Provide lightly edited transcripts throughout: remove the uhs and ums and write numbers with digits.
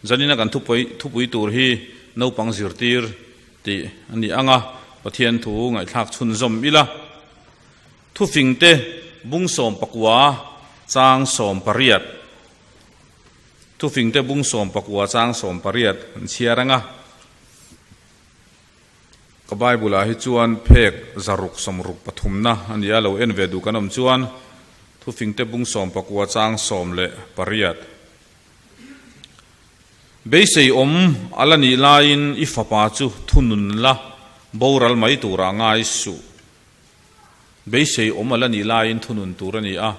Zanina kan thupui thupui tur hi naupang zirtir tih a ni ang a, Pathian thu ngaihthlak chhunzawm ila. Thufingte bung 19 chang 18. Thufingte bung 19 chang 18 an chhiar ang a. Ka Bible ah hi chuan phek 663 na a ni a, lo en ve duh kan awm chuan Thufingte bung 19 chang 18. Beisei awm a la nih laiin i fapa chu thunun la boral mai turah ngai suh. Beisei awm a la nih laiin thunun tur a ni a,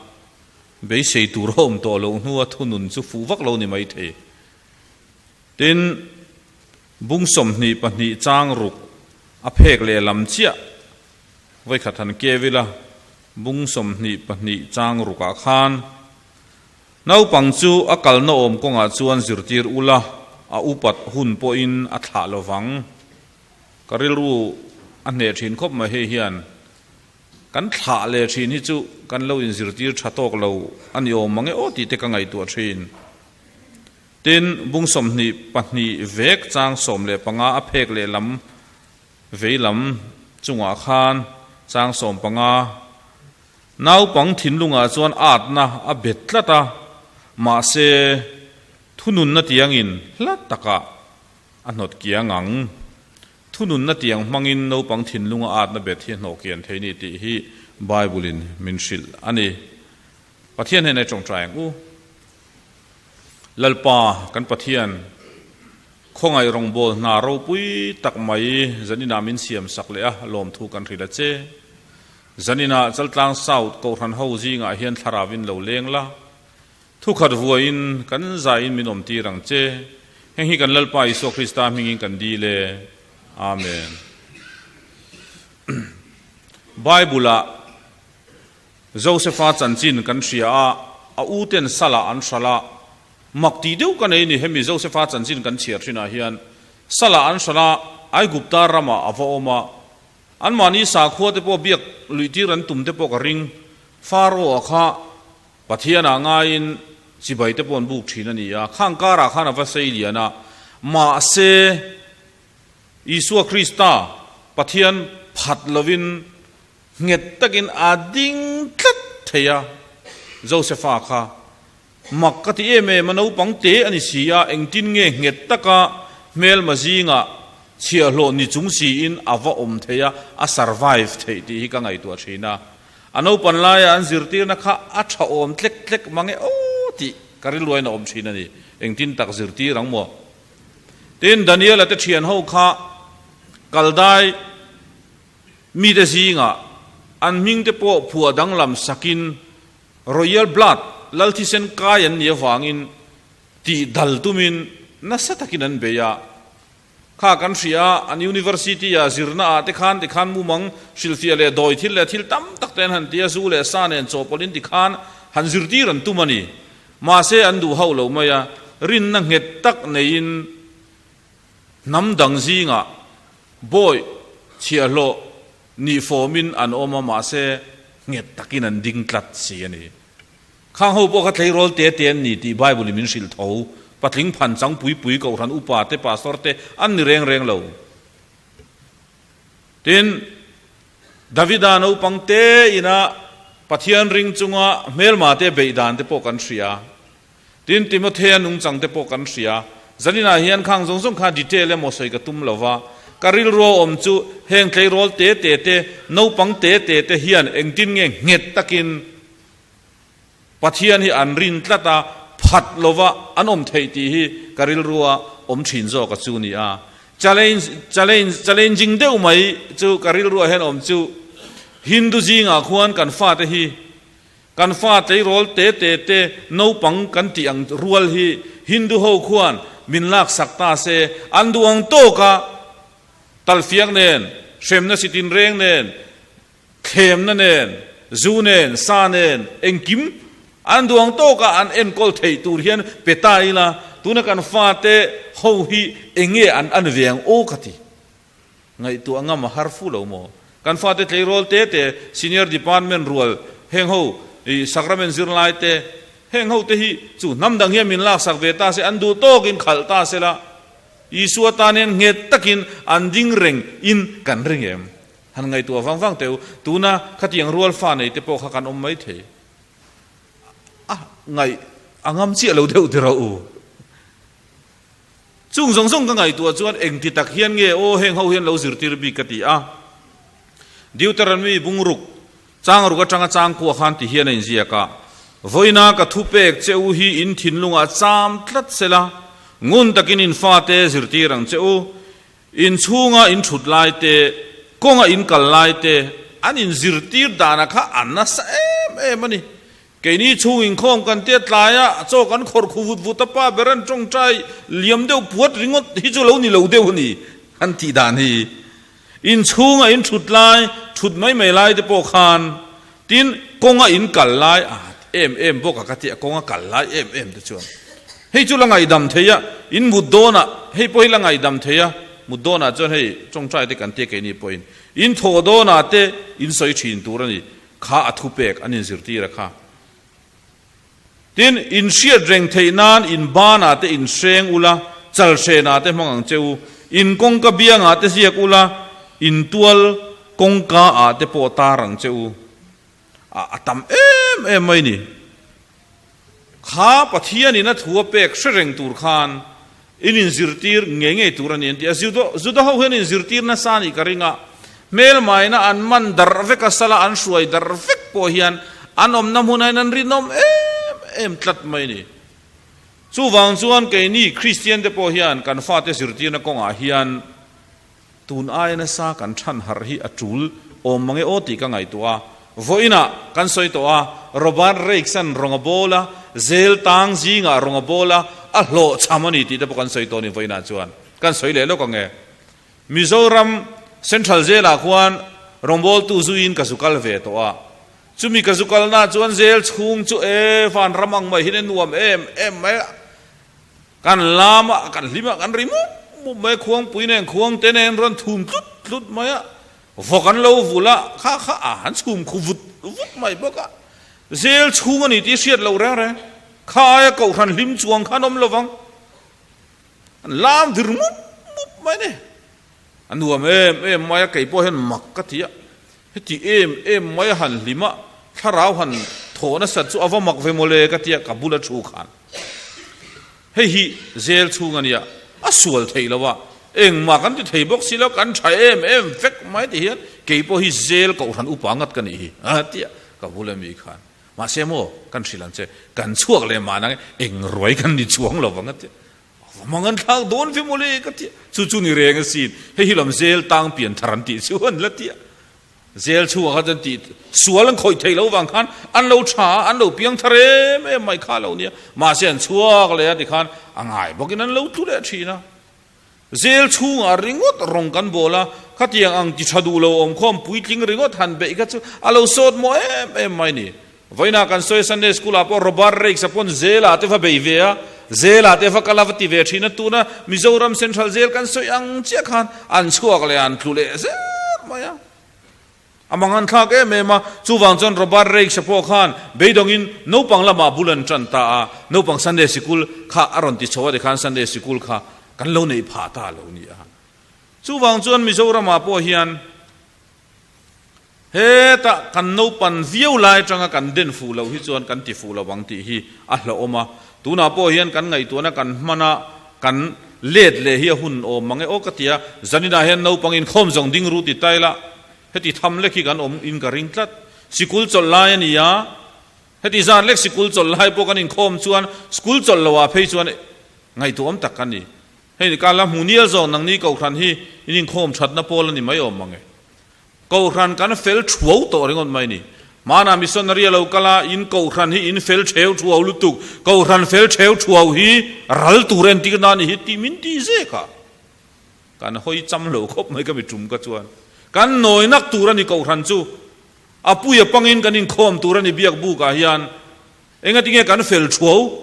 beisei tur a awm tawh loh hnua thunun chu fuh vak lo ni mai thei. Tin, bung 22 chang ruk a phek lehlam chiah vawikhat han keu ila, bung 22 chang rukah khan Naupang chu a kalna awm kawngah chuan zirtir ula, a upat hun pawhin a thlah lo vang. Ka rilru a hneh thin khawp mai hei hian kan thlah leh thin hi chu kan lo inzirtir tha tawk lo a ni awm mang e aw tih te ka ngaihtuah thin. Tin, bung 22 vek chang 15 a phek lehlam veilam chungah khan chang 15 Naupang thinlungah chuan atna a bet tlat a, mahse thununna tiangin hla takah a hnawt kiang ang. Thununna tiang hmangin naupang thinlunga atna bet hi a hnawh kian thei ni tih hi Bible-in min hrilh a ni. Pathian hnenah i tawngtai ang u. Lalpa kan Pathian, khawngaih rawngbâwl hna ropui tak mai zaninah min siam sak leh a, lawmthu kan hrilh a che. Zaninah Chaltlang South Kohhran ho zingah hian thlarauin lo leng la, thukhat vuaiin kan zaiin min awmtir ang che. Heng hi kan Lalpa Isua Krista hmingin kan dil e. Amen. Bible-ah Josefa chanchin kan hria a, a uten salah an hralh a, mak tih deuh ka nei ni hemi Josefa chanchin kan chhiar thinah hian salah an hralh a, Aigupta ramah a va awm a, Anmahni sakhua te pawh biak luihtir an tum te pawh ka ring. Pharaoh-a kha Pathianah ngaiin chibai te pawh an buk thin a ni a, khang karah khan a va sei lian a. Mahse, Isua Krista Pathian phat lovin nghet takin a ding tlat thei a. Josefa kha mak ka ti em em a, naupang te a ni si a, engtin nge nghet taka hmelma zingah Chhiahhlawh ni chung siin a va awm thei a, a survive theih tih hi ka ngaihtuah thin a. A naupan laia an zirtirna kha a tha awm tlek tlek mang e aw tih ka rilruain a awm thin a ni. Engtin tak zirtir ang maw? Tin, Daniela te thian ho kha Kaldai mite zingah an hming te pawh phuah danglam sakin Royal Blood, Lal thisen kai an nih avangin tih dal tumin nasa takin an bei a. Kha kan hria a, an university ah zirna ah te khan tikhan mumang hrilhfiah leh dawi thil leh thil tam tak te an han ti a, zu leh sa nen chawhpawlh in tikhan han zirtir an tum a ni. Mahse an duh hauh lo mai a, rinna nghet tak neiin hnam dang zingah bawi chhiahhlawh nih fawmin an awm a, mahse nghet takin an ding tlat si a ni. Khang ho pawh kha tleirawl te te an ni tih Bible in min hrilh tho. Patling phan chang pui pui kohhran upa te pastor te an ni reng reng lo. Tin, Davida naupang te ina Pathian ring chunga hmelma te beih dan te pawh kan hria. Tin, Timothea nungchang te pawh kan hria. Zaninah hian khang zawng zawng kha detail emaw sawi ka tum lo va. Ka rilru a awm chu heng tleirawl te te te, naupang te te te hian engtin nge nghet takin Pathian hi an rin tlat a, phat lova an awm theih tih hi ka rilrua awm thin zawk a chu ni a. Challenge, challenge, challenging deuh mai chu ka rilruah hian awm chu Hindu zingah khuan kan fate hi, kan fa tleirawl te te te naupang kan tih ang rual hi Hindu ho khuan min laksak ta se, an duh ang tawka talfiak nen, hremna sitin reng nen, Thlemna nen, zu nen, sa nen, engkim an duang tawka an enkawl theih tur hian pe ta ila, tuna kan fate ho hi enge an an ve ang aw ka ti. Ngaihtuah ngam a har fu lo maw? Kan fate tleirawl te te, senior department rual heng ho i sacrament zirlai te. Heng ho te hi chu hnam dang hian min laksak ve ta se, an duh tawkin khalh ta se la, Isua tan hian nghet takin an ding reng in kan ring em? Han ngaihtuah vang vang teh u, tuna khatiang rual fa nei te pawh kha kan awm mai thei. A ngaih a ngam chiah lo deuh tiraw u. Chung zawng zawng ka ngaihtuah chuan engti tak hian nge aw heng ho hian lo zirtir bik ka ti a. Deuteronomy bungruk Changruk atanga changkua khan ti hian a inziak a, Vawiina ka thupek che u hi in thinlungah cham tlat se la, ngun takin in fate zirtir ang che u. In chhunga in thut lai te, kawnga in kal lai te, an inzirtir dana kha a nasa em em a ni. Keini chhung inkhawm kan tia tlaia chaw kan khawrh khu vut vut a, pa ber an tawngtai liam deuh puat ringawt hi chu lo ni lo deuh a ni an tih dan hi. Inchhunga in thut lai, thut mai mai lai te pawh khan, tin kawnga in kal lai a em em bawk a ka ti a, kawnga kal lai em em te chuan hei chu la ngaihdam thei a, in mut dawnah hei pawh hi la ngaihdam thei a, mut dawnah chuan hei tawngtai te kan tia keini pawhin in thawh dawnah te in sawi thin tur a ni, kha a thupek an inzirtir a kha. Tin, in hriat reng theih nan in banah te in hreng ula, chal hrenah te hmang ang che u, in kawngka biangah te ziak ula, in tual kawngka ah te pawh tar ang che u. A, a tam em em mai ni. Kha Pathianin a thu a pek hre reng tur khan in inzirtir ngei ngei tur a ni an ti a. Juda ho hian inzirtir nasa a nih ka ring a, hmelmaina an man darh vek a, sala an hruai darh vek pawh hian an awmna hmunah hian an rinawm em em tlat mai a ni. Chuvang chuan keini Kristian te pawh hian kan fate zirtirna kawngah hian Tun aia nasa kan than harh hi a tul awm mange aw tih ka ngaihtuah a. Vawiinah kan sawi tawh a, Robert Raikes-a'n rawng a bawl a, zel tang zingah rawng a bawl a, a hlawhchham a ni tih te pawh kan sawi tawh a ni vawiinah chuan. Kan sawi leh lawk ang e. Mizoram Central Jail-ah khuan rawngbawltu zuiin ka zu kal ve tawh a. Chumi ka zu kalnaah chuan zel chhung chu e vanram ang mai hian e nuam em em mai a. Kan lam a, kan hlim a, kan ri mup mup mai a, khuangpui nen khuang te nen rawn thum tlut tlut mai a, vawk an lo vul a, kha kha a han chhum khu vut vut mai bawk a, zel chhung a ni tih hriat loh reng reng, kha aia kohhran hlim chuang khan awm lovang, an lam vir mup mup mai a ni, a nuam em em mai a, kei pawh hian mak ka ti a, heti em em mai a han hlim a, thlarau han thawh nasat chu a va mak ve mawle ka ti a, ka bula thu khan. Hei hi zel chhung a nia, a sual theih lo a, engmah kan ti thei bawk si lo, kan tha em em vek mai ti hian kei pawh hi zel kohhran upa ngat ka nih hi a ti a, ka bul ami khan mahse maw kan hrilh ang che, kan chhuak leh mah nang eng ruai kan ni chuang lo vang a ti a, va mang an thlak dawn ve mawle ka ti a, chu chu ni reng asin, hei hi lam zel tang pian thar an tih chu an la ti a. Zel chhuah kha chuan tih sual an khawih theih loh vang khan an lo tha a, an lo piang thar em em mai kha lo nia. Mahse an chhuak leh a tikhan a ngai bawkin an lo tlu leh thin a. Zel chhungah ringawt rawng kan bawl a, khatiang ang ti tha duh lo awmkhawm puitling ringawt han beih kha chu a lo sawt maw em em mai ni. Vawiinah kan sawi Sunday School ah pawh Robert Raikes a pawn Zela te va bei ve a, Zela te va kal a va ti ve thin a, tuna Mizoram Central Jail kan sawi ang chiah khan an chhuak leh an tlu leh zel mai a. A mang an thlak em em a, chuvang chuan Robert Raikes a pawh khan beidawngin naupang lamah bul an tan ta a, naupang Sunday Sikul kha a rawn ti chho a tikhan Sunday Sikul kha kan lo neih phah ta lo ni a. Chuvang chuan Mizoramah pawh hian Hetah kan naupan viau lai atanga kan den fuh loh hi chuan kan ti fuh lo ang tih hi a hlauhawm a. Tunah pawh hian kan ngaihtuahna kan hman a, kan let leh hi a hun awm mang e aw ka ti a. Zaninah hian naupang inkhawm zawng ding ru ti ta ila, heti tham lek hi kan awm in ka ring tlat. Sikul chawlh lai a ni a, heti zan lek sikul chawlh lai pawh kan inkhawm chuan school chawlh loah phei chuan ngaihtuahawm tak ka ni. Hei ka la hmu nial zawk nangni Kohhran hi in inkhawm thatna pawl a ni mai awm mang e. Kohhran kan fel thuau tawh ringawt mai ni. Hmanah missionary a lo kal a, in Kohhran hi in fel theu thuau lutuk, Kohhran fel theu thuau hi ral tur entir na ni hi tih min ti zek a. Kan hawi cham lo khawp mai ka mi tum ka chuan. Kan nawi nak tur a ni Kohhran chu. A pui a pangin kan inkhawm tur a ni biak bukah hian. Engatinge kan fel thuau?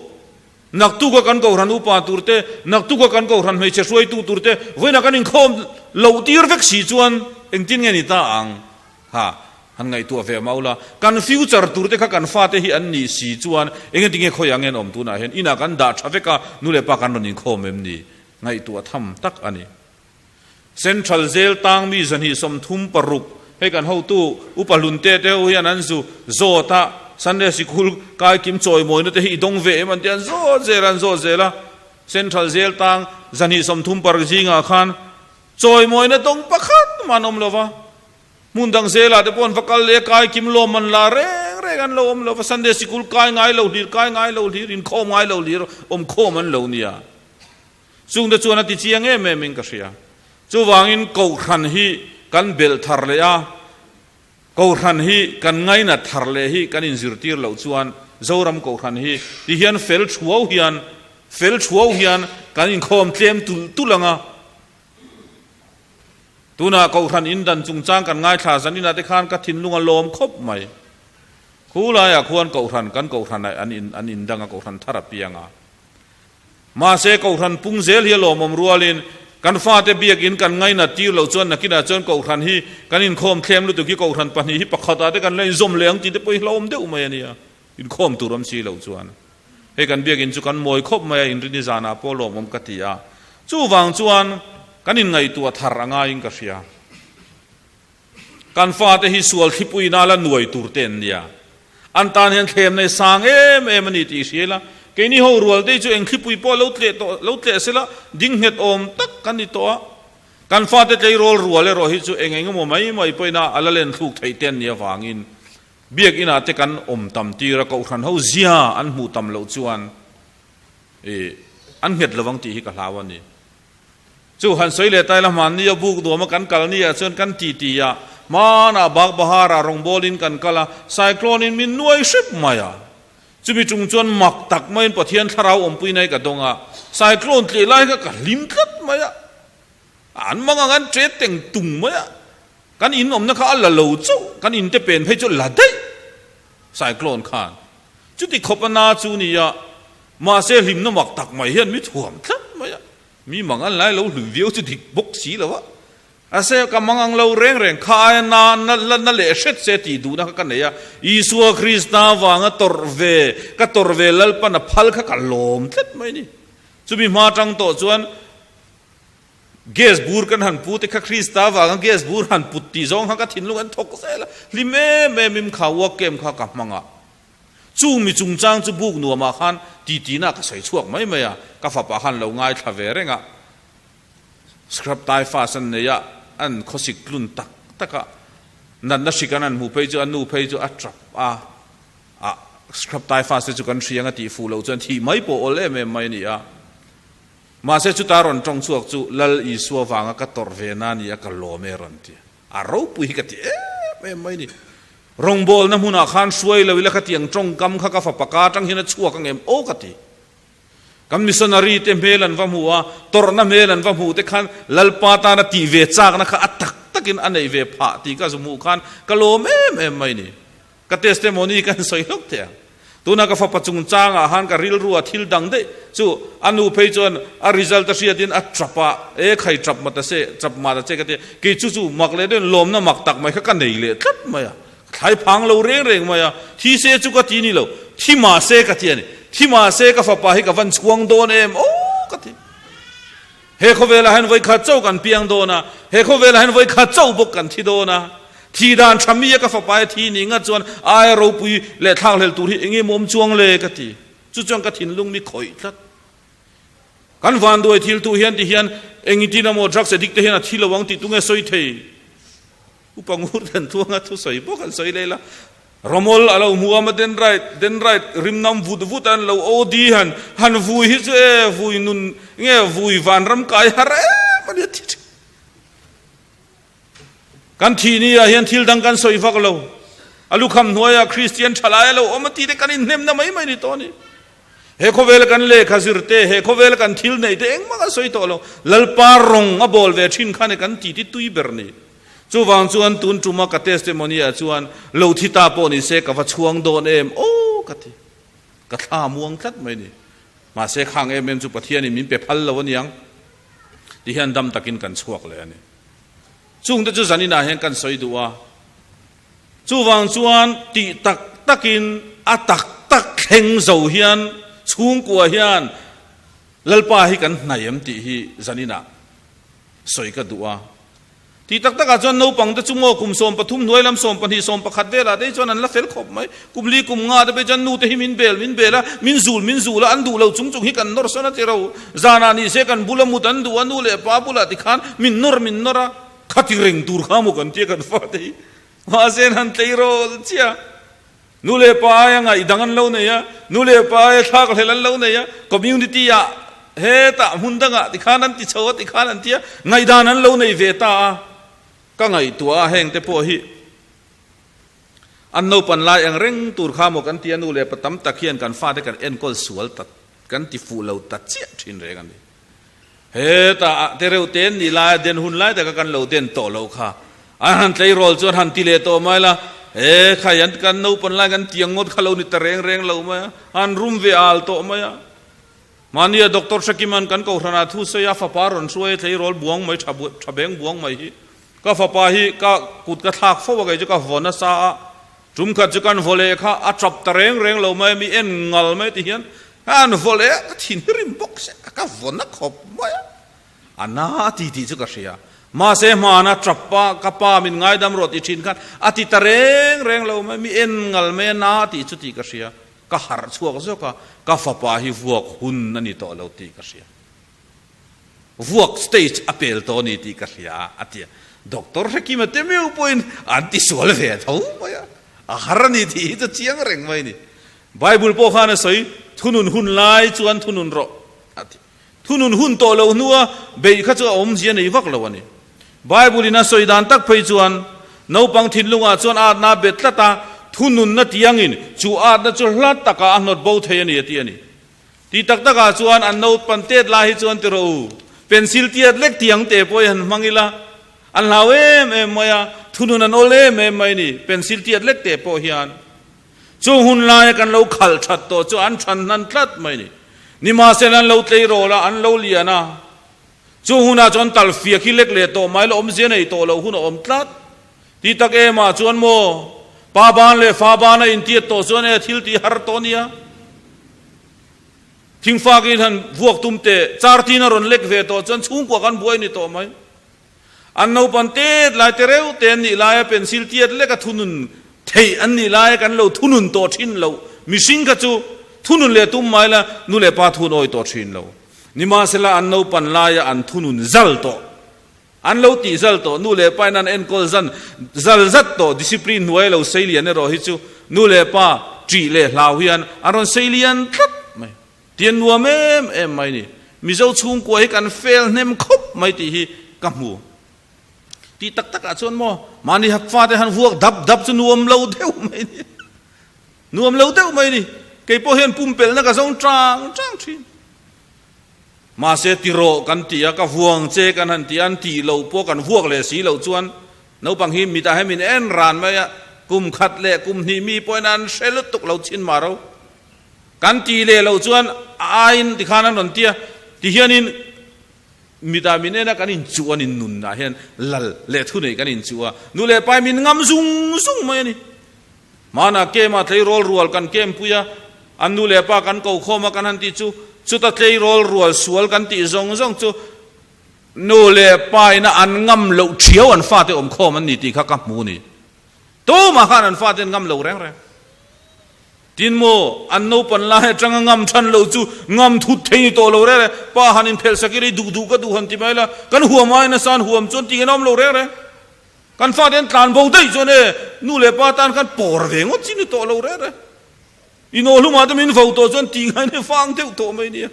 Naktuka kan Kohhran upa tur te, naktuka kan Kohhran hmeichhe hruaitu tur te, vawiinah kan inkhawm loh tir vek si chuan engtin nge ni ta ang? Ha! Han ngaihtuah ve mau la, kan future tur te kha kan fate hi an nih si chuan enge tinge khawi ang en awm tunah hian inah kan dah tha vek a, nu leh pa kan rawn inkhawm em ni? Ngaihtuah tham tak a ni. Central Jail tang mi 236 hei kan hotu Upa Hlunte te ho hian an zu zawt a, Sunday Sikul kai kim chawimawina te hi i dawng ve em an ti a, an zawt zel a, an zawt zel a. Central Jail tang 236 zingah khan chawimawina dawng pakhat mah an awm lo va. Hmun dang zelah te pawh an va kal leh a, kai kim lawm an la reng reng an lo awm lo va, Sunday Sikul kai ngai lo hlir, kai ngai lo hlir, inkhawm ngai lo hlir, awmkhawm an lo nia. Chungte chuan a ti chiang em em in ka hria. Chuvangin Kohhran hi kan belh thar leh a, Kohhran hi kan ngainat thar leh hi kan inzirtir loh chuan Zoram Kohhran hi ti hian fel thuau hian fel thuau hian kan inkhawm tlem tulh tulh ang a. Tunah Kohhran indan chungchang kan ngaithla zaninah te khan ka thinlung a lawm khawp mai. Khu laiah khuan Kohhran kan Kohhran ah an in an indang a Kohhran thar a piang a. Mahse, Kohhran pung zel hi a lawmawm rualin kan fate biakin kan ngainat tir loh chuan nakinah chuan Kohhran hi kan inkhawm thlem lutuk hi Kohhran pahnih hi pakhatah te kan la inzawm leh ang tih te pawh hi hlauhawm deuh mai a nia, inkhawm tur awm si loh chuan. Hei kan biakin chu kan mawi khawp mai a, inrini zanah pawh lawmawm ka ti a, chuvang chuan kan inngaihtuah thar a ngaiin ka hria. Kan fate hi sual thlipuina la nuai tur te an nia. An tan hian thlemna hi sang em em a ni tih i hria ila, keini ho rual te hi chu eng thlipui pawh lo tleh tawh lo tleh sela ding nghet awm tak kan ni tawh a. Kan fate tleirawl rual erawh hi chu eng eng emaw mai mai pawhin a la len thluk theih te an nih avangin biakinah te kan awm tam tir a, kohhran ho zia an hmuh tam loh chuan ih an nghet lovang tih hi ka hlau a ni. Chu han sawi leh taila hmanni a buk nuam a kan kal ni ah chuan kan ti ti a, hmanah Bagbahar ah rawngbâwl in kan kal a, cyclone in min nuai hrep mai a. Chumi chung chuan mak tak maiin Pathian thlarau awmpui nai ka dawng a, cyclone tleh lai kha ka hlim tlat mai a, an mang ang an ṭe teng tung mai a, kan in awmna kha a la lo chauh, kan in te pen phei chu la daih cyclone khan. Chuti khawp a na chu ni a, mahse hlimna mak tak mai hian mi thuam tlat mai a. Mi mang an lai lo hlui viau chu dik bawk si lo a, a se ka mang ang lo reng reng kha aia na na la na leh hret se tih duhna kha ka nei a, Isua Krista vanga tawrh ve ka tawrh ve Lalpan a phal kha ka lawm tlat mai ni. Chumi hma tang tawh chuan gas bur kan han pu te kha Krista vanga gas bur han put tih zawng kha ka thinlung an thawk zel a, hlim em em im kha work camp kha ka hmang a. Chung mi chungchang chu buk nuamah khan titina ka sawi chhuak mai mai a, ka fapa khan lo ngaithla ve reng a. Scrub typhus an nei a, an khawsik tlun tak tak a, natna hrik an han hmuh phei chu a nu phei chu a tap a, a scrub typhus te chu kan hria ang a tih fuh loh chuan thih mai pawh awl em em mai a ni a. Mahse chuta rawn tawng chhuak chu Lal Isua vanga ka tawrh ve na ni a ka lawm e rawn ti. A ropui hi ka ti em em mai ni. Rawngbawlna hmunah khan hruai lo ila ka ti ang tawngkam kha ka fapa ka atang hian a chhuak ang em aw ka ti. Kan missionary te hmel an va hmu a, tawrhna hmel an va hmuh te khan Lalpa tana tih ve chakna kha a tak takin a neih ve phah tih ka zu hmuh khan ka lawm em em mai ni. Ka testimony ka han sawi hlauh teh ang. Tuna ka fapa chungchangah han ka rilrua thil dang daih chu a nu phei chuan a result a hriatin a tap a, e khai tap ma ta se, tap ma ta che ka ti a, kei chu chu mak leh deuhin lawmna mak tak mai kha ka nei leh tlat mai a, ka thlai phang lo reng reng mai a, thi se chu ka ti ni lo, thi mah se ka ti a ni, thi mah se ka fapa hi ka van chhuang dawn em aw ka ti. He khawvelah hian vawikhat chauh kan piang dawn a, he khawvelah hian vawikhat chauh bawk kan thi dawn a. Thi dan tha mi a ka fapa e thi ni ngat chuan aia ropui leh thlakhlel tur hi eng nge mawm chuang le ka ti. Chu chuan ka thinlung mi khawih tlat. Kan vanduai thil tu hian ti hian eng tin emaw drugs addict te hian a thi lo ang tih tunge sawi thei. Upa ngur den thuanga thusawi bawk an sawi leh la. Ramawlh a lo hmu a, ma dendrite, dendrite rim nam vut vut an lo OD han, han vui hi chu e, vui nun nge vui vanram kai har em a nia thi thin. Kan thih ni ah hian thil dang kan sawi vak lo. A lukham hnuaiah Kristian thalai a lo awm a tih te kan inhnemna mai mai ni tawh a ni. He khawvela kan lehkha zir te, he khawvela kan thil neih te engmah kan sawi tawh lo. Lalpa rawng a bawl ve thin kha ni kan ti ti tui ber ni. Chuvang chuan tun tuma ka testimony ah chuan lo thi ta pawh ni se ka va chhuang dawn em aw ka ti. Ka thla muang tlat mai ni. Mahse khang em em chu Pathianin min pe phal lo aniang ti hian dam takin kan chhuak leh a ni. Chungte chu zaninah hian kan sawi duh a. Chuvang chuan tih tak takin a tak tak thleng zo hian chhungkua hian Lalpa hi kan hnaih em tih hi zaninah sawi ka duh a. Tih tak takah chuan naupang te chu maw kum 13 hnuai lam 12 11 velah te hi chuan an la fel khawp mai. Kum li kum nga te phei chuan nu te hi min bel min bel a, min zul min zul a, an duh lo chung chung hi kan nawr sawn a ti ro. Zanah ni se kan bula mut an duh a, nu leh pa bulah tikhan min nawr min nawr a, khati reng tur kha maw kan tia kan fate hi. Mahse an han tleirawl chiah. Nu leh pa aia ngaihdang an lo nei a, nu leh pa aia thlakhlel an lo nei a, community ah hetah hmun dangah tikhan an ti chho a tikhan an ti a, ngaihdan an lo nei ve ta a, ka ngaihtuah a heng te pawh hi an naupan lai ang reng tur kha maw kan ti a, nu leh pa tam tak hian kan fate kan enkawl sual ta kan ti fuh lo ta chiah thin reng a ni. Hetah te reuh te an nih lai a den hun lai taka kan lo den tawh loh kha. An han tleirawl chuan han ti leh tawh mai la, He khai an kan naupan lai kan tiang ngawt kha lo ni ta reng reng lo mai a, an rum ve al tawh mai a. Mahnia Doctor Hrekiman kan kohhranah thu sawi a, fapa rawn hruai a tleirawl buang mai tha tha beng buang mai hi. Ka fapa hi ka kut ka thlak fo a kei chu ka vaw nasa a, tum khat chu kan vaw leh kha a tap ta reng reng lo mai a, mi en ngal mai ti hian An vaw leh a, ka thin hi rim bawk se, ka vaw na khawp mai a, a na a ti tih chu ka hria. Mahse hmana tap a, ka pa min ngaidam rawh tih thin khan a ti ta reng reng lo mai, mi en ngal mai a, na a tih chu tih ka hria. Ka harh chhuak zawk a, ka fapa hi vuak hun a ni tawh lo tih ka hria. Vuak stage a pel tawh a ni tih ka hria a, a ti a. Doctor Hrekima te meuh pawhin an ti sual ve tho mai a, a har a ni tih hi chu chiang reng mai a ni. Bible pawh khan a sawi, Thunun hun lai chuan thunun rawh, a ti. Thunun hun tawh loh hnua beih kha chu a awmzia nei vak lo a ni. Bible in a sawi dan tak phei chuan, naupang thinlungah chuan atna a bet tlat a, thununna tiangin chu atna chu hla takah a hnawt bo thei a ni, a ti a ni. Ti tak takah chuan an naupan tet lai hi chuan ti rawh u, pencil tiat lek tiang te pawh hi han hmang ila, an hlau em em mai a, thunun an awl em em mai a ni, pencil tiat lek te pawh hian. Chung hun laia kan lo khalh that tawh chu an than hnan tlat mai ni. Nimahsela an lo tleirawl a, an lo lian a. Chung hunah chuan tal fiak hi lek leh tawh mai la awmzia nei tawh loh hun a awm tlat. Ti tak emah chuan maw, pa ban leh fa ban a intiat tawh chuan e thil tih har tawh nia. Thingfakin han vuak tum teh, chartin a rawn lek ve tawh chuan chhungkua kan buai ni tawh mai. An naupan tet lai te reuh te an nih laia pencil tiat lek a thunun theih an nih laia kan lo thunun tawh thin loh mihring kha chu thunun leh tum mai la nu leh pa thun awi tawh thin lo. Nimahsela an naupan laia an thunun zal tawh an lo tih zal tawh nu leh pa in an enkawl zan zal zat tawh discipline hnuai lo sei lian erawh hi chu nu leh pa ṭih leh hlau hian an rawn sei lian tlat mai. Tian nuam em em mai ni. Mizo chhungkua hi kan fel hnem khawp mai tih hi ka hmu. Tih tak takah chuan maw mahni hak fate han vuak dap dap chu nuam lo deuh mai ni. Nuam lo deuh mai ni. Kei pawh hian pumpelhna ka zawng chang chang thin. Mahse tirawh kan ti a, ka vuang che kan han ti a, an tih loh pawh kan vuak leh si loh chuan naupang hi mitah hian min en ran mai a, kum khat leh kum hnih mi pawhin an hre lutuk lo chin mah ro. Kan tih leh loh chuan a aiin tikhan an rawn ti a, tihianin mitah min en a kan inchuh a ni, nunah hian lal leh thunei kan inchuh a, nu leh pai min ngam zung zung mai a ni. Hmanah kem-ah tleirawl rual kan kempui a, an nu leh pa kan ko khawm a kan han tih chu, chuta tleirawl rual sual kan tih zawng zawng chu nu leh pa ina an ngam loh thiau an fate awm khawm an ni tih kha ka hmu a ni. Tumah khan an fate an ngam lo reng reng. Tin maw, an naupan lai atanga ngam than lo chu ngam thut thei ni tawh lo reng reng. Pa han inphelh sak ila i duh duh ka duh han ti mai la, kan huam ai nasa an huam chuan tih an awm lo reng reng. Kan fate an tlan bo daih chuan e, nu leh pa tan khan pawr ve ngawt chi ni tawh lo reng reng. I nawhlumah te min vo tawh chuan tih ngain hi fang deuh tawh mai nia.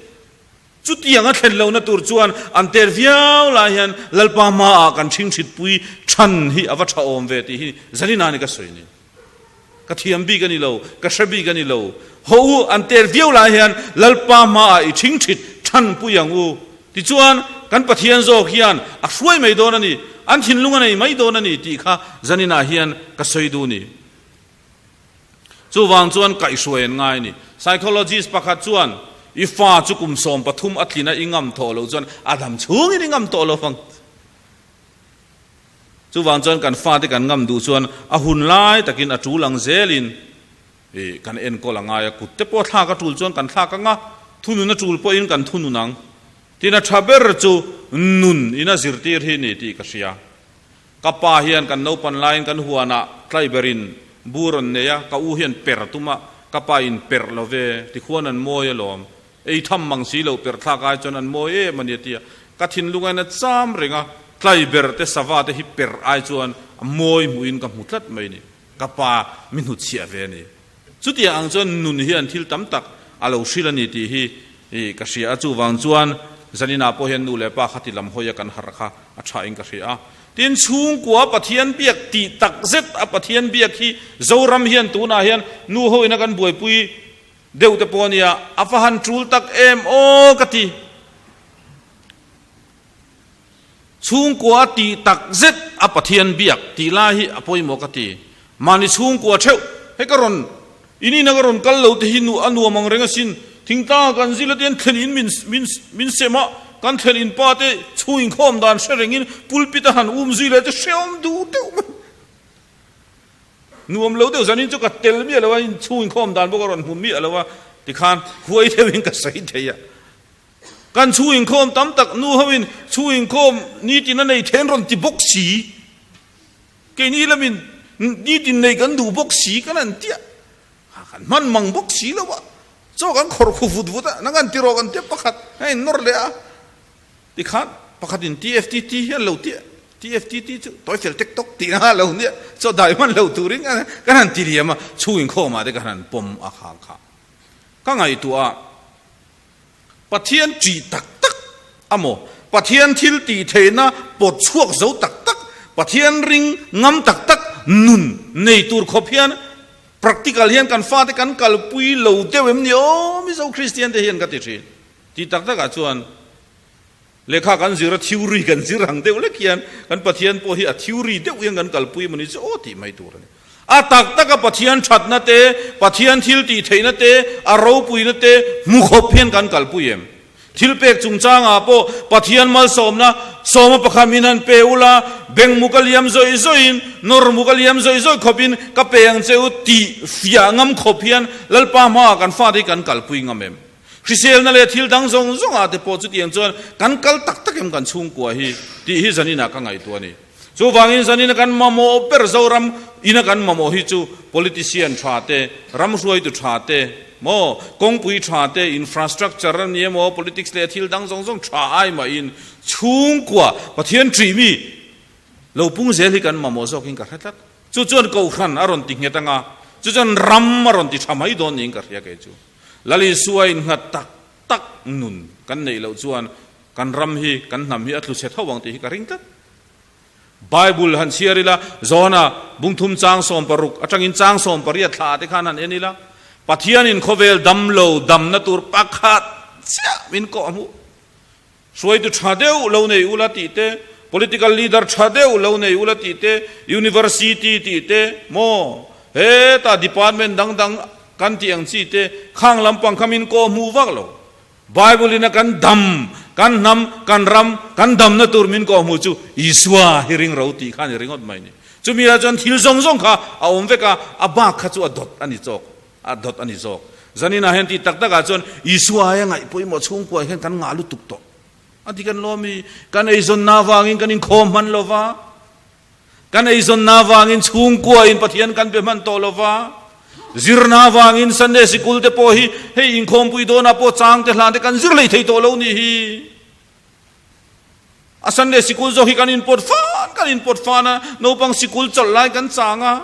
Chutiang a thlen lohna tur chuan an ter viau lai hian Lalpa hmaah kan ṭhingṭhitpui ṭhan hi a va ṭha awm ve tih hi Zarina nih ka sawi ni. Ka thiam bik a ni lo, ka hre bik a ni lo. Haw u, an ter viau lai hian Lalpa hmaah i ṭhingṭhit ṭhanpui ang u. Tichuan, kan Pathian zawk hian a hruai mai dawn a ni, an thinlung a nei mai dawn a ni tih kha Zaninah hian ka sawi duh ni. Chuvang chuan kaihhruai an ngai a ni. Psychologist pakhat chuan, I fa chu kum 13 a tlin a i ngam tawh loh chuan a dam chhungin i ngam tawh lo vang. Chuvang chuan kan fate kan ngam duh chuan a hun lai takin a tul ang zelin ih kan enkawl a ngai a, kut te pawh thlak a tul chuan kan thlak ang a, thunun a tul pawhin kan thunun ang. Tin a tha ber chu nun in a zirtir hi ni tih ka hria. Ka pa hian kan naupan laiin kan huanah tlaiberin bur rawn nei a, ka u hian per tum a, ka pa in per lo ve, tikhuan an mawi alawm. Ei tham mang si loh per thlak ai chuan an mawi em a ni a ti a, ka thinlung ain a cham reng a, tlaiber te sava te hi per ai chuan a mawi hmuhin ka hmu tlat mai ni, ka pa mi hnutchhiah ve a ni. Chutiang ang chuan nun hian thil tam tak a lo hrilh a ni tih hi ka hria a, chuvang chuan zaninah pawh hian nu leh pa kha ti lam hawi a kan harh kha a tha in ka hria a. Tin, chhungkua Pathian biak tih tak zet a Pathian biak hi Zoram hian tunah hian nu hoin a kan buaipui deuh te pawh a nia, a va han tul tak em aw ka ti. Chhungkua tih tak zet a Pathian biak tih lai hi a pawimawh ka ti. Mahni chhungkua theuh, hei ka rawn in ina ka rawn kal lo te hi nu a nuam ang reng asin, thingtlang ah kan zil atian thlen in min min min sem a, kan thlen in pa te chhung inkhawm dan hre rengin pulpit a han um zui leh te hrehawm duh deuh mai. Nuam lo deuh zanin chu ka tel miah lo a, in chhung inkhawm dan bawk a rawn hmu miah lo a, tikhan huai deuhin ka sawi thei a. Kan chhung inkhawm tam tak nu hoin chhung inkhawm nitin a nei then rawn ti bawk si. Keini lamin nitin nei kan duh bawk si kan han tia. Kan hman mang bawk si lo a. Chaw kan khawrh khu vut vut a, nang an ti rawh kan tia pakhat a innawr leh a. Tikhan pakhatin TFTT hian lo tia, TFTT chu tawi fel tek tawk tih na lo nia, chaw dai hman lo turin kan han ti liam a, chhung inkhawmah te kan han pawm a kha kha. Ka ngaihtuah a. Pathian ṭih tak tak a maw? Pathian thil tih theihna pawt chhuak zo tak tak, Pathian ring ngam tak tak nun nei tur khawp hian practical hian kan fate kan kalpui lo deuh em ni aw Mizo Kristian te hian ka ti ṭhin. Tih tak takah chuan lehkha kan zir a theory kan zir ang deuh lek hian kan Pathian pawh hi a theory deuh hian kan kalpui emaw ni chu aw tih mai tur a ni. A tak taka Pathian thatna te, Pathian thil tih theihna te, a ropuina te hmu khawp hian kan kalpui em? Thilpek chungchangah pawh Pathian malsawmna sawma pakhat min han pe ula, beng mu ka liam zawih zawihin, nawr mu ka liam zawih zawih khawpin ka pe ang che u tih fiah ngam khawp hian Lalpa hmaah kan fate hi kan kalpui ngam em? Hriselna leh thil dang zawng zawngah te pawh chutiang chuan kan kal tak tak em kan chhungkua hi tih hi zaninah ka ngaihtuah a ni. Chuvangin zanina kan mamawh ber Zoram ina kan mamawh hi chu politician tha te, ram hruaitu tha te, maw kawngpui tha te, infrastructure a ni emaw, politics leh thil dang zawng zawng tha ai mahin chhungkua Pathian ṭih mi lo pung zel hi kan mamawh zawkin ka hre tlat. Chu chuan Kohhran a rawn ti nghet anga, chu chuan ram a rawn ti tha mai dawn niin ka hria kei chu. Lal Isua innghat tak tak nun kan neih loh chuan kan ram hi, kan hnam hi a tlu chhe tho ang tih hi ka ring tlat. Bible han chhiar ila, Johana bungthum chang 16 atangin chang 18 thla te khan han en ila, Pathianin khawvel dam lo damna tur pakhat chiah min kawh hmuh. Hruaitu tha deuh lo nei ula tih te, political leader tha deuh lo nei ula tih te, university tih te, maw hetah department dang dang kan tih ang chi te, khang lampang kha min kawh hmuh vak lo. Bible in a kan dam, kan hnam, kan ram, kan damna tur min kawhhmuh chu Isua hi ring ro tih kha a ni ringawt mai ni. Chumi ah chuan thil zawng zawng kha a awm vek a, a bak kha chu a dawt a ni chawk, a dawt a ni zawk. Zanin ah hian tih tak tak ah chuan Isua aia ngaih pawimawh chhungkua hian kan ngah lutuk tawh. A ti kan lawm i, kan eizawnna avangin kan inkhawm hman lo va, Kan eizawnna avangin chhungkua in Pathian kan be hman tawh lova, zirna avangin Sunday sikul te pawh hi hei inkhawmpui dawnah pawh chang te hlan te kan zir hlei thei tawh lo nih hi. A Sunday sikul zawk hi kan inpawt fan kan inpawt fan a, naupang sikul chawlh lai kan chang a,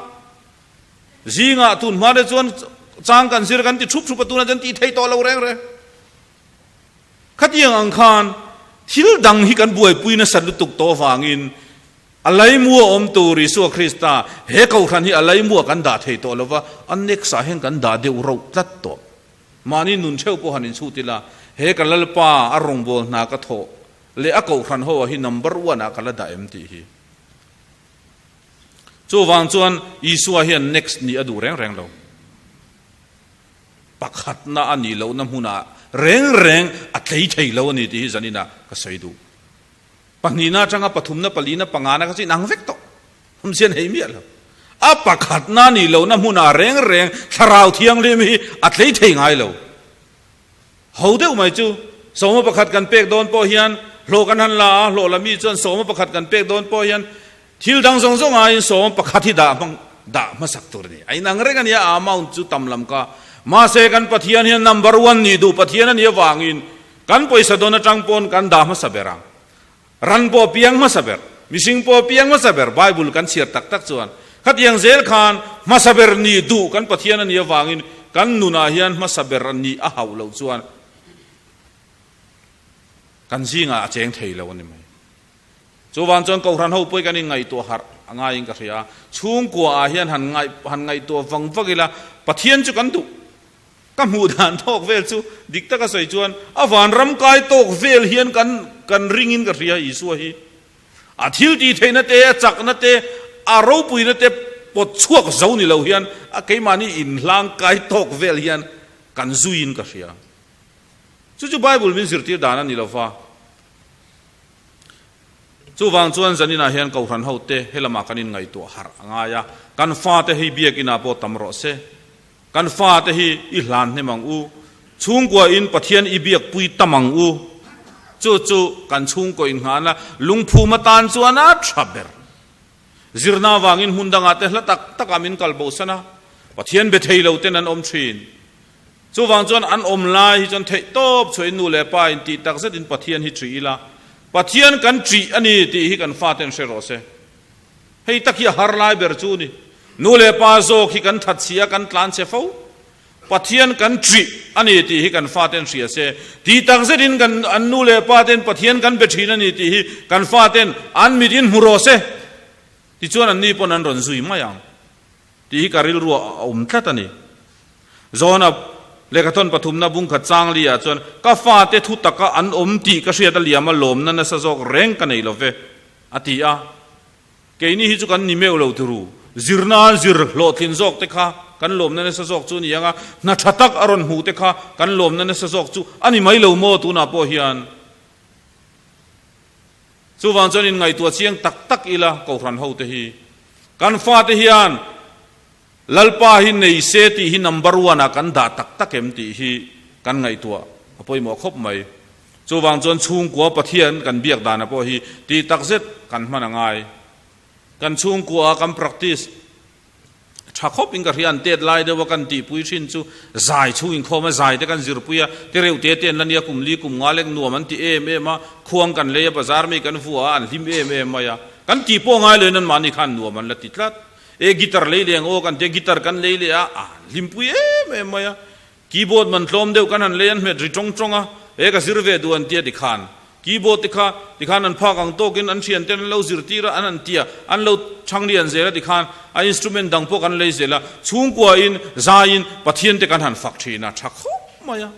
zingah tun hma te chuan chang kan zir kan ti thup thup a, tunah chuan tih thei tawh lo reng reng. Khatiang ang khan thil dang hi kan buaipui nasat lutuk tawh avangin A laimu a awm tur Isua Krista, he kohhran hi a laimua kan dah thei tawh lova, a next ah hian kan dah deuh rauh tlat tawh. Mahni nun theuh pawh han inchhut ila, he ka Lalpa a rawngbâwl hna ka thawh leh a kohhran ho ah hi number one ah ka la dah em tih hi. Chuvang chuan Isua hian next nih a duh reng reng lo. Pakhatna a nih lohna hmunah reng reng a tlei thei lo a ni tih hi zaninah ka sawi duh. Pahnihna atanga pathumna, palina, pangana kha chu inang vek tawh. Awmzia nei miah lo. A pakhatna nih lohna hmunah reng reng Thlarau Thianghlim hi a tlei thei ngai lo. Ho deuh mai chu, sawma pakhat kan pek dawn pawh hian hlawh kan han la a, hlawh la mi chuan sawma pakhat kan pek dawn pawh hian thil dang zawng zawng aiin sawma pakhat hi dah hmang dah hmasak tur a ni. A inang reng a nia, a amount chu tam lam ka. Mahse kan Pathian hian number one nih duh Pathian a nih avangin kan pawisa dawn atang pawn kan dah hmasa ber ang. Ran pawh piang hmasa ber, mihring pawh piang hmasa ber Bible kan chhiar tak tak chuan khatiang zel khan hmasa ber nih duh kan Pathian a nih avangin kan nunah hian hmasa ber nih a hauh loh chuan kan zingah a cheng thei lo a ni mai. Chuvang chuan Kohhran ho pawh hi kan inngaihtuah harh a ngaiin ka hria a, chhungkua ah hian han ngaih han ngaihtuah vang vak ila Pathian chu kan duh. Ka hmuh dan tawk vel chu dik taka sawi chuan a vanram kai tawk vel hian kan kan ringin ka hria Isua hi. A thil tih theihna te, a chakna te, a ropuina te pawt chhuak zo ni lo hian a keimahni inhlang kai tawk vel hian kan zuiin ka hria. Chu chu Bible min zirtir dan a ni lo va. Chuvang chuan zaninah hian Kohhran hote helamah kan inngaihtuah harh a ngai a, kan fate hi biakinah pawh tam rawh se. Kan fate hi i hlan hnem ang u, chhungkua in Pathian i biak pui tam ang u. Chu chu kan chhungkaw inngahna lungphum atan chuan a tha ber. Zirna avangin hmun dangah te hla tak takah min kal bosan a, Pathian be thei lo ten an awm thin. Chuvang chuan an awm lai hi chuan theih tawp chhuahin nu leh pa in tih tak zetin Pathian hi ṭih ila, Pathian kan ṭih a ni tih hi kan faten hre rawh se. Hei tak hi a har lai ber chu ni. Nu leh pa zawk hi kan that si a, kan tlan che fo. Pathian kan ṭih a ni tih hi kan faten hria se. Tih tak zetin kan an nu leh pa ten Pathian kan be ṭhin a ni tih hi kan faten an mit in hmu rawh se. Tichuan an ni pawn an rawn zui mai ang tih hi ka rilru a awm tlat a ni. Zawna lehkhathawn pathumna bungkhat changli ah chuan ka fate thu taka an awm tih ka hriat a liam a lawmna nasa zawk reng ka nei lo ve. A ti a, Keini hi chu kan ni meuh lo turu, zirna an zir hlawhtlin zawk te kha kan lawmna nasa zawk chu a ni ang a, hna tha tak a rawn hmuh te kha kan lawmna nasa zawk chu a ni mai lo maw tunah pawh hian. Chuvang chuan inngaihtuah chiang tak tak ila Kohhran ho te hi. Kan fate hian Lalpa hi nei se tih hi number one ah kan dah tak tak em tih hi kan ngaihtuah a pawimawh khawp mai. Chuvang chuan chhungkua Pathian kan biak dana pawh hi tih tak zet kan hman a ngai. Kan chhungkua ah kan practice tha khawp in ka hria an tet lai deuh a kan tihpui thin chu zai chhung inkhawm a zai te kan zirpui a ti reuh te te an la nia kum li kum nga lek nuam an ti em em a khuang kan lei a bazar mi kan vua a an hlim em em mai a kan tih pawh ngai lo in anmahni khan nuam an la ti tlat. E guitar lei leh ang aw kan tia guitar kan lei leh a, a hlimpui em em mai a, keyboard man tlawm deuh kan han lei an hmet ri tawng tawng a, e ka zir ve duh an tia tikhan keyboard te kha tikhan an phak ang tawkin an thian ten an lo zirtir a an han tia an lo chhang lian zel a tikhan a instrument dang pawh kan lei zel a, chhungkua in zaiin Pathian te kan han fak thin a tha khawp mai a.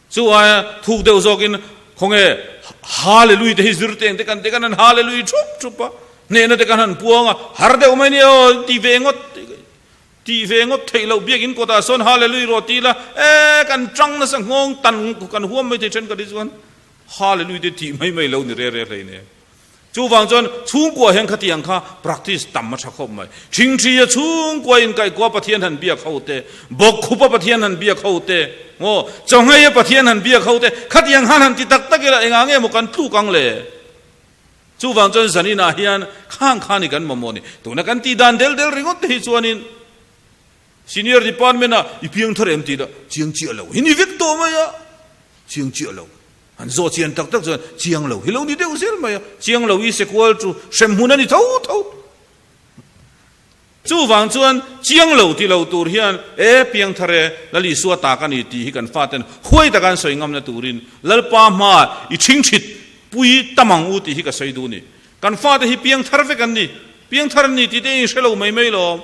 Chu aia thuk deuh zawkin khawnge Hallelui te hi zir teng te kan te kan han Hallelui thup thup a, hnehna te kan han puang a, har deuh mai nia aw ti ve ngawt ti ve ngawt theih loh biakin kawtah sawn Hallelui rawh ti ila e kan tang nasa nghawng tan kan huam mai thei then ka ti chuan Hallelui te tih mai mai lo ni re re hlei nen. Chuvang chuan chhungkua hian khatiang kha practice tam a tha khawp mai. Thingthi a chhungkua inkaihkua Pathian han biak ho te, bawkkhupa Pathian han biak ho te, ngaw chawngheia Pathian han biak ho te, khatiang khan han ti tak tak ila engah nge maw kan tluk ang le? Chuvang chuan zaninah hian khang khan i kan mamawh ni. Tuna kan tih dan del del ringawt te hi chuanin Senior department ah i piang thar em tih lah chiang chiah lo hi ni vek tawh mai a, chiang chiah lo. An zawh chian tak tak chuan chiang lo hi lo ni deuh zel mai a, chiang lo i sekual chu hrem hmun a ni tho tho. Chuvang chuan chiang lo ti lo tur hian e piangthar e, Lal Isua ta ka ni tih hi kan faten huai taka an sawi ngamna turin Lalpa hmaah i ṭhingṭhit pui tam ang u tih hi ka sawi duh a ni. Kan fate hi piangthar vek an ni, piangthar an ni tih te in hre lo mai mai lawm.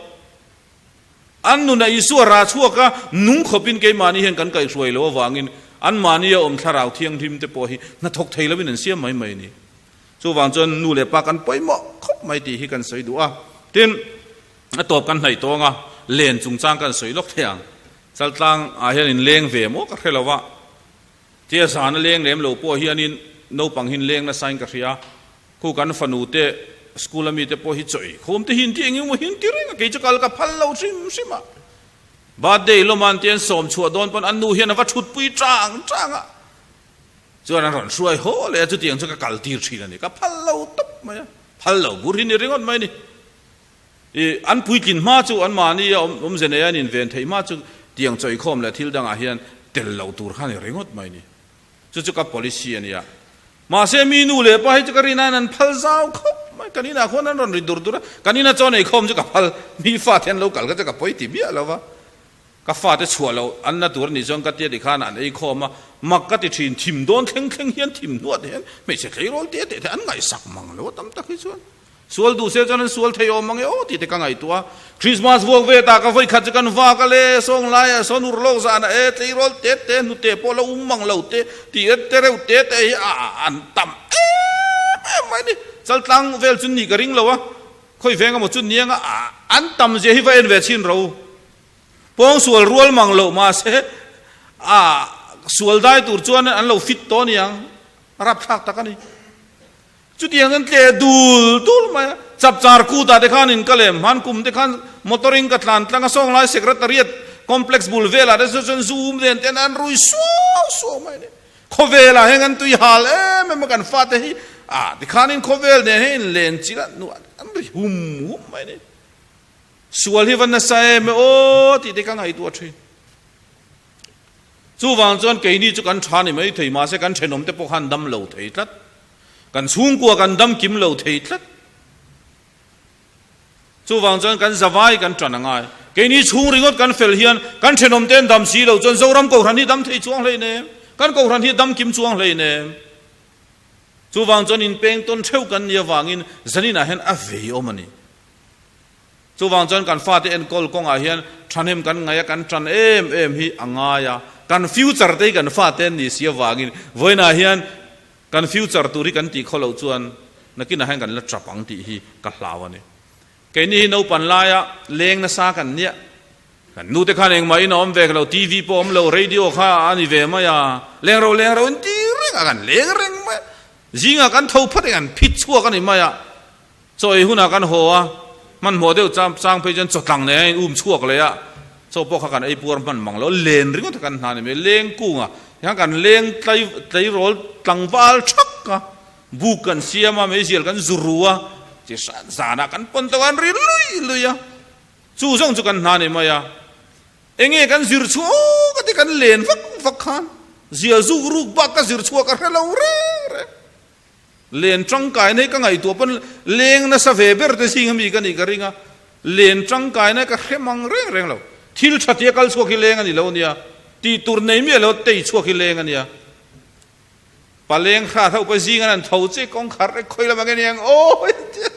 An nunah Isua rah chhuak a, nung khawpin keimahni hian kan kaihhruai lo avangin anmahnia awm thlarau thianghlim te pawh hi hnathawk thei lovin an siam mai mai a ni. Chuvang chuan nu leh pa kan pawimawh khawp mai tih hi kan sawi duh a. Tin, a tawp kan hnaih tawng a, len chungchang kan sawi lawk thei ang. Chaltlang ah hian in leng ve maw ka hre lo a, tia zan a leng lem lo pawh hianin naupang hin leng nasa in ka hria. Khu kan fanu te School a mite pawh hi chaw ei khawm te hi inti eng emaw hi inti reng a, kei chu kal ka phal lo hrim hrim a. Birthday lawm an ti an sawm chhuah dawn pawn an nu hian a va thutpui tang tang a, chuan an rawn hruai haw leh a, chutiang chu ka kal tir thin a ni, ka phal lo tawp mai a, phal lo bur hi ni ringawt mai a ni. I an puitlin hma chu an mahni a awmze nei a an inven theih hma chu tiang chaw ei khawm leh thil dangah hian tel lo tur kha a ni ringawt mai a ni. Chu chu ka policy a nia. Mahse mi nu leh pa hi chu ka rin aiin an phal zau khawp mai. Kan inah khuan an rawn ri dur dur a, kan ina chaw nei khawm chu ka phal. Mi fate an lo kal kha chu ka pawi ti miah lo va. Ka fate chhuah loh an na tur a nih chuan ka tia tikhan an ei khawm a, mak ka ti thin. Thim dawn thleng thleng hian thim hnuah te hian hmeichhe tleirawl te teh te an ngaihsak mang lo a tam tak hi chuan. Sual duh se chuan an sual thei awm ang e aw tih te ka ngaihtuah a. Christmas vuak ve ta ka vawi khat chu kan vak a le, sawng laiah sawn ur lawk zanah e tleirawl te te hnute pawh la um mang lo te tih e te reuh te te hi a an tam em em mai ni. Chaltlang vel chu nih ka ring lo a, khawi veng emaw chu ni anga an tam zia hi va en ve chhin ro. Pawng sual rual mang loh mahse a sual dai tur chuan an lo fit tawh aniang, rapthlak tak a ni. Chutiang an tle dul dul mai a, chapchar kutah te khan in ka lem hman kum te khan motor in ka tlan tlang a, sawnglai secretariat complex bul velah te chuan zoom nen ten an rui suau suau mai a ni. Khawvelah heng an tui hal em em a kan fate hi ah tikhanin khawvel nen hian in len chilh a nuah an ri hum hum mai a ni. Sual hi va nasa em e aw tih te ka ngaihtuah thin. Chuvang chuan keini chu kan tha ni mai thei mahse kan thenawm te pawh khan dam lo thei tlat. Kan chhungkua kan dam kim lo thei tlat. Chuvang chuan kan zavai kan tan a ngai. Keini chhung ringawt kan fel hian kan thenawm te an dam si lo chuan Zoram Kohhran hi dam thei chuang hlei nem. Kan Kohhran hi dam kim chuang hlei nem. Chuvang chuan inpeng tawn theuh kan nih avangin zaninah hian a vei awm a ni. Chuvang chuan kan fate enkawl kawngah hian thahnem kan ngaih a, kan tan em em hi a ngai a. Kan future te hi kan fate an nih si avangin vawiinah hian kan future tur hi kan tih khaw loh chuan nakinah hian kan la tap ang tih hi ka hlau a ni. Keini hi naupan laia leng nasa kan nia, kan nute khan engmah in a awm ve lo, TV pawh awm lo, radio kha a ni ve mai a, leng ro leng ro in ti reng a, kan leng reng mai a, zingah kan tho phat eng an phit chhuak a ni mai a. Chaw ei hunah kan haw a, hmanhmawh deuh chang chang phei chuan chawtlang nei a in um chhuak leh a, chaw pawh kha kan ei puar hman mang lo, len ringawt a kan hna ni mai, leng kunga hian kan leng tlai tleirawl tlangval thak a, buk kan siam a, meizial kan zu ru a, chi hran zanah kan pawn tawh a, an ri lui lui a, chu zawng chu kan hna ni mai a, enge kan zir chhuah aw ka ti kan len vak vak khan zial zuk ruk bak ka zir chhuah ka hre lo reng reng. Len tangkaina hi ka ngaihtuah pawn leng nasa ve ber te zing ami ka nih ka ring a, len tangkaina hi ka hre mang reng reng lo. Thil tha tia kal chhuak hi leng a ni lo nia, tih tur nei miah lo tei chhuak hi leng a nia. Paleng hrat ho pawh zing an han tho che kawngkhar e khawi lam ang e niang aw tia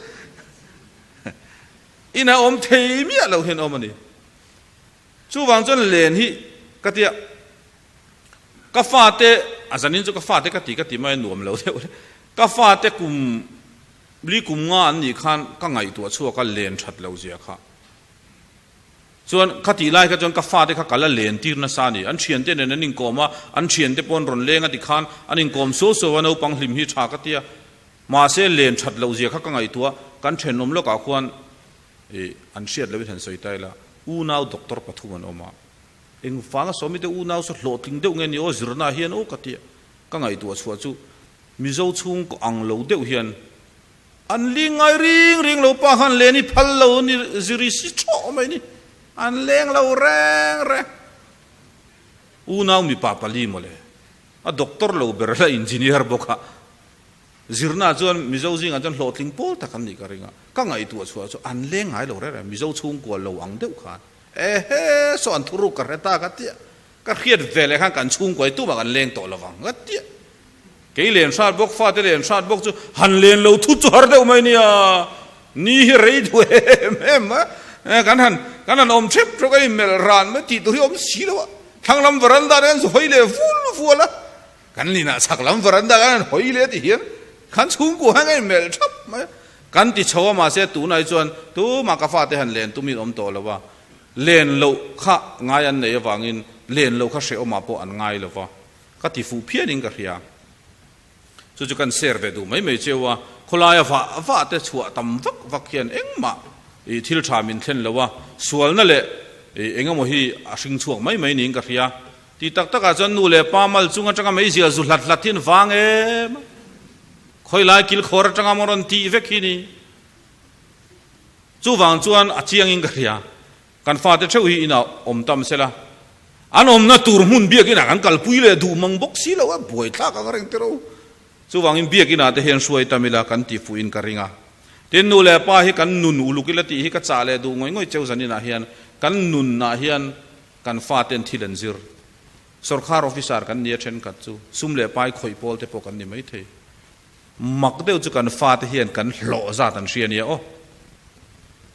ina awm thei miah lo hian awm a ni. Chuvang chuan len hi ka tia. Ka fate, a zanin chu ka fate ka ti ka ti mai a nuam lo deuh le. Ka fate kum li kum nga an nih khan ka ngaihtuah chhuak a len that lo zia kha. Chuan kha tih lai kha chuan ka fate kha ka la len tir nasa a ni. An thiante nen an inkawm a, an thiante pawh an rawn leng a ti khan an inkawm suau suau a, naupang hlim hi tha ka ti a. Mahse len that lo zia kha ka ngaihtuah, kan thenawm lawkah khuan ih an hriat loin han sawi ta ila, unau doctor pathum an awm a. Engvanga sawmi te unau saw hlawhtling deuh nge ni aw zirna hian aw ka tia ka ngaihtuah chhuah chu Mizo chhungkaw ang lo deuh hian an ling ngai ring ring lo pa khan len i phal lo ni ziri si thawh mai ni an leng lo reng reng unau mipa pali mawle a doctor lo ber la engineer bawk a zirna chuan Mizo zingah chuan hlawhtling pawl tak an nih ka ring a ka ngaihtuah chhuah chu an leng ngai lo reng reng Mizo chhungkua lo ang deuh khan Ehe, saw an thuruk ka hre ta ka tia, ka hriat ve leh khan kan chhungkua hi tumah kan leng tawh lovang ka tia. Kei len hrat bawk, fate len hrat bawk chu han len lo thut chu har deuh mai nia, ni hi rei duh em em a, kan han kan han awm thep thep a inmelh ran mai tih tur hi awm si lo a, thlang lam veranda te kan zu hawi leh vul vual a, kan inah chhak lam veranda kan han hawi leh ti hian kan chhungkua hian kan inmelh thap mai a. Kan ti chho a mahse tunah hi chuan tumah ka fate han len tumin awm tawh lo a, len loh kha ngai an nei avangin len loh kha hrehawmah pawh an ngai lo va, ka ti fuh phianin ka hria. Chu chu kan share ve duh mai mai cheu a, khawlaia vah vah te chhuah tam vak vak hian engmah ih thil tha min thlen lo a, sualna leh ih engemaw hi a hring chhuak mai mai niin ka hria. Ti tak takah chuan nu leh pa mal chung atanga meizial zu hlat hlat hi an vang em a, khawilai kilkhawr atanga maw rawn tih vek hi ni. Chuvang chuan a chiangin ka hria. Kan fate theuh hi inah awm tam sela, an awmna tur hmun biakinah kan kalpui leh duh mang bawk si lo a, buaithlak ang reng tiro. Chuvangin biakinah te hian hruai tam ila kan ti fuhin ka ring a. Tin, nu leh pa hi kan nun uluk ila tih hi ka chah leh duh ngawih ngawih cheu zaninah hian kan nunah hian kan faten thil an zir. Sorkar officer kan nia thenkhat chu sum leh pai khawih pawl te pawh kan ni maithei. Mak deuh chu kan fate hian kan hlawh zat an hria nia aw.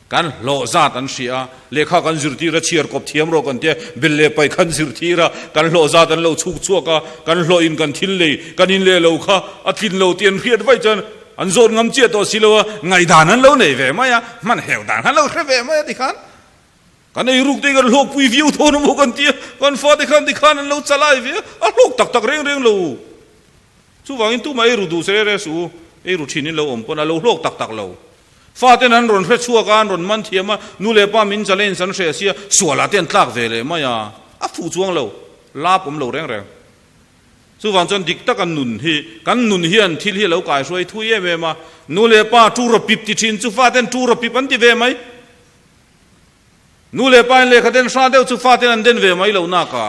Kan hlawh zat an hria a, lehkha kan zirtir a, chhiar kawp thiam rawh kan tia, bel leh paih kan zirtir a, kan hlawh zat an lo chhuk chhuak a, kan hlawhin kan thil lei, kan in leh lo kha a tlin lo tih an hriat vaih chuan an zawt ngam chiah tawh si lo a, ngaihdan an lo nei ve mai a, hman heu dan an lo hre ve mai a tikhan kan ei ruk te hi kan hlawkpui viau thawn a maw kan tia, kan fate khan tikhan an lo chalai ve a, a hlawk tak tak reng reng lo. Chuvangin tumah ei ru duh se reh suh u, ei ru thin in lo awm pawn a lo hlawk tak tak lo. Faten an rawn hre chhuak a, an rawn man thiam a, nu leh pa min challenge an hreh sia, sualah te an tlak ve leh mai a, a fuh chuang lo, lap awm lo reng reng. Chuvang chuan dik taka nun hi, kan nun hian thil hi a lo kaihruai thui em em a, nu leh pa tu raw pip ti thin chu faten tu raw pip an ti ve mai. Nu leh pa in lehkha den hra deuh chu faten an den ve mai lo nak a,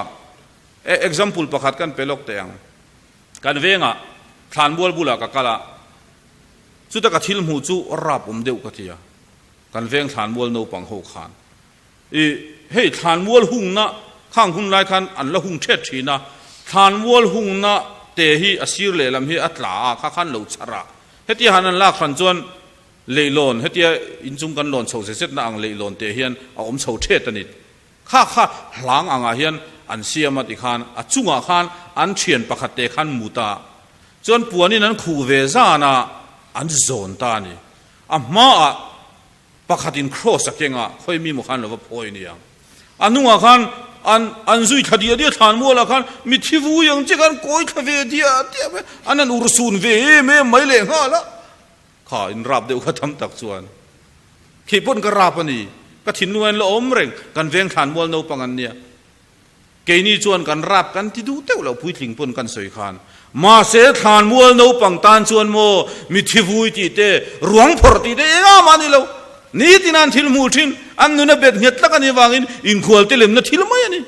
example pakhat kan pe lawk teh ang. Kan vengah thlanmual bulah ka kal a, chuta ka thil hmuh chu rap awm deuh ka ti a, kan veng thlanmual naupang ho khan i hei thlanmual hungna khang hun lai khan an la hung thet thin a, thlanmual hungna te hi a sir lehlam hi a tla a, kha khan lo chhar a, hetia han an lak hran chuan leihlawn hetia inchung kan lawn chho zet zetna ang leihlawn te hian a awm chho thet a ni. Kha kha hlang angah hian an siam a tikhan a chungah khan an thian pakhat te khan mut a, chuan puanin an khuh ve zan a, an zawn ta a ni. A hmaah pakhatin cross a keng a, khawi mi maw khan lo va phawi aniang. A hnungah khan an an zui thla diah diah thlan mualah khan mithi vui ang che khan kawi thla ve diah diah mai, an han urhsun ve em em mai lehnghal a. Kha in rap deuh kha tam tak chuan khi pawn ka rap a ni, ka thinlung a in la awm reng, kan veng thlan mual naupang an nia, keini chuan kan rap kan ti duh teuh lo puitling pawn kan sawi khan, mahse thlan mual naupang tan chuan maw mi thivui tih te, ruang phawrh tih te engah mah a ni lo, nitin an thil hmuh thin, an nuna bet nghet tlak a nih avangin inkhual te lemna thil mai a ni.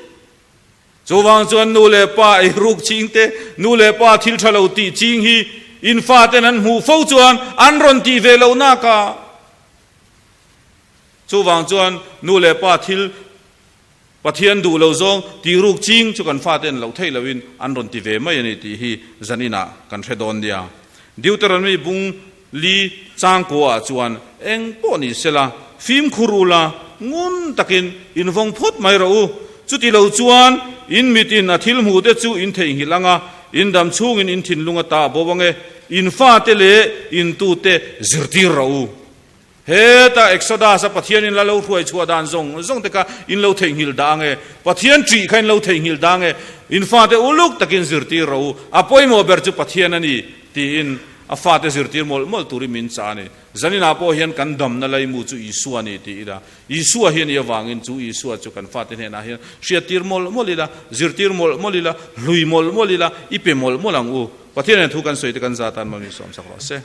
Chuvang chuan nu leh pa ei ruk ching te, nu leh pa thil tha lo tih ching hi in faten an hmuh fo chuan an rawn tih ve loh nak a. Chuvang chuan nu leh pa thil Pathian duh lo zawng tih ruk ching chu kan faten loh theih loin an rawn ti ve mai a ni tih hi zan inah kan hre dawn nia. Deuteronomy bung li changkua ah chuan eng pawh ni sela fimkhur ula ngun takin invawng phawt mai rawh u. Chuti lo chuan in mitin a thil hmuh te chu in theihnghilh ang a, in dam chhungin in thinlung a ta bo ang e, in fate leh in tute zirtir rawh u. Heta Exodus a Pathian in la lo hruai chhuah dan zawng zawng te kha in lo theihnghilh dah ang e, Pathian ṭih kha in lo theihnghilh dah ang e, in fate uluk takin zirtir rawh u, a pawimawh ber chu Pathian a ni, tiin a fate zirtir mawlh mawlh turin min chah a ni. Zaninah pawh hian kan damna laimu chu Isua a ni ti ila, Isua hi a nih avangin chu Isua chu kan fate hnenah hian hriattir mawlh mawlh ila, zirtir mawlh mawlh ila, hlui mawlh mawlh ila, i pe mawlh mawlh ang u. Pathian hian thu kan sawi te kan za tan mawlh min sawmsak rawh se.